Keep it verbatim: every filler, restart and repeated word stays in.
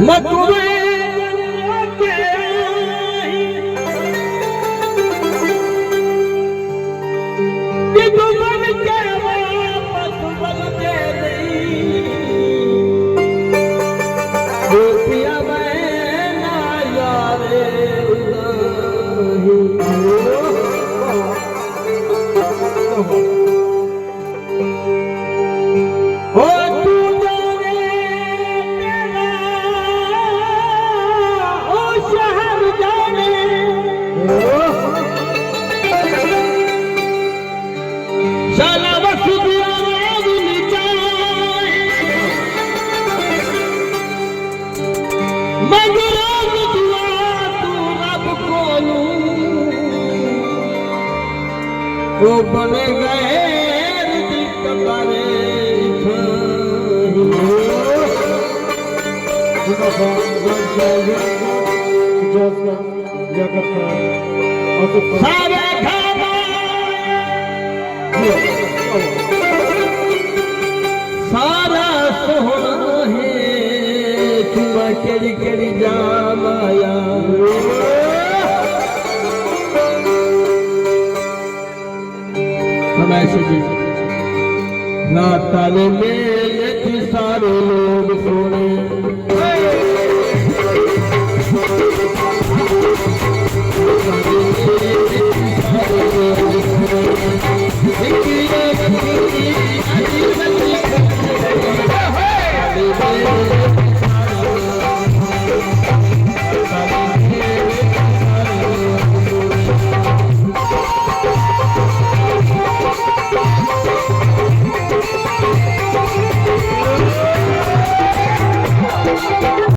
مکوے جنگوں کے آئی، جدوں بن کے واپس ولدے نہیں، او پیا میں نہ یارے الہی۔ او توں ڄاݨے تیرا، او شہر ڄاݨے۔ شالا وسدی آواز نکال۔ منگراں دعا توں رب کولوں، او بݨے غیر دی قبر اتھاں ہی۔ سارا گھر سارا سوہݨا ہے، توں میں کیڑھی کیڑھی جام آیا۔ فرمائش جی، رات والے میلے تے سارے لوگ سوہݨے۔